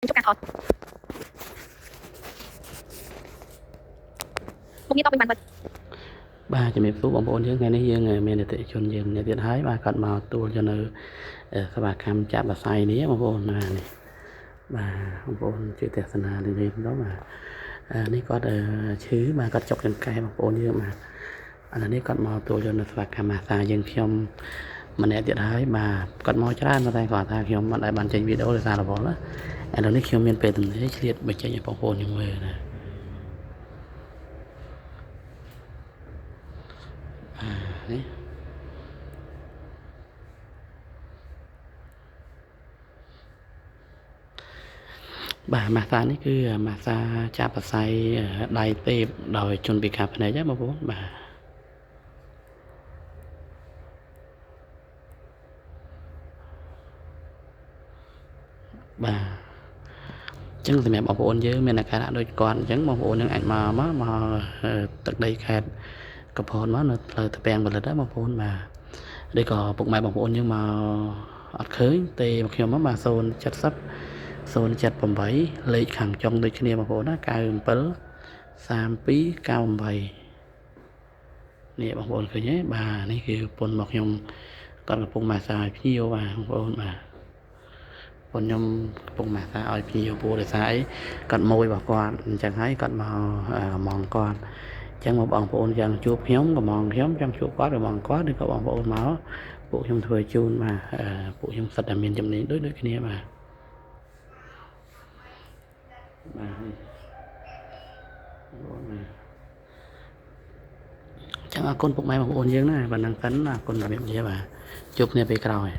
បញ្ចុះការថតមុខងារតបវិញបានបិទ បាទជំរាបសួរបងប្អូនយើងថ្ងៃនេះយើងមានអតិថិជនយើងម្នាក់ទៀតហើយបាទគាត់មកទួលយកនៅសេវាកម្មចាក់បស័យនេះបងប្អូនណានេះបាទបងប្អូនជួយទស្សនានេះវិញម្ដងបាទនេះគាត់ឈឺបាទគាត់ចុកចង្កេះបងប្អូនយើងបាទឥឡូវនេះគាត់មកទួលយកនៅសេវាកម្មម៉ាសាយើងខ្ញុំម្នាក់ទៀតហើយបាទគាត់មកច្រើនប៉ុន្តែគាត់ថាខ្ញុំមិនដែលបានចេញវីដេអូដោយសាររវល់ណាឥឡូវនេះខ្ញុំមានពេលទំនេរឆ្លៀតបញ្ចេញឲ្យបងប្អូនយើងមើលណា នេះបាទម៉ាស្សានេះគឺម៉ាស្សាចាប់បស័យដៃទេពដោយជនពិការភ្នែកណាបងប្អូនបាទបាទអញ្ចឹងសម្រាប់បងប្អូនយើងមានអាការៈដូចគាត់អញ្ចឹងបងប្អូននឹងអាចមកមកមកទឹកដីខេត្តកពតមកនៅផ្លូវត្រពាំងផលិតណាបងប្អូនបាទឬក៏ពុកម៉ែបងប្អូនយើងមកអត់ឃើញទេមកខ្ញុំមកបាទ070 078លេខខាងចុងដូចគ្នាបងប្អូនណា97 32 98នេះបងប្អូនឃើញទេបាទនេះគឺប្រពន្ធរបស់ខ្ញុំគាត់កំពុងម៉ាស្សាឲ្យភ្ញៀវបាទបងប្អូនបាទប្រពន្ធខ្ញុំកំពុងម៉ាស្សាឲ្យភ្ញៀវព្រោះដោយសារអីគាត់ម៉ួយរបស់គាត់អញ្ចឹងហើយគាត់មកកំងគាត់អញ្ចឹងមកបងប្អូនចង់ជួបខ្ញុំកំងខ្ញុំចង់ជួបគាត់កំងគាត់ឬក៏បងប្អូនមកពួកខ្ញុំធ្វើជូនបាទពួកខ្ញុំសិតតែមានជំនាញដូចគ្នាបាទបាទនេះបងប្អូនបាទចឹងអរគុណពុកម៉ែបងប្អូនយើងណាប៉ុណ្ណឹងសិនអរគុណជំរាបលាបាទជួបគ្នាពេលក្រោយ។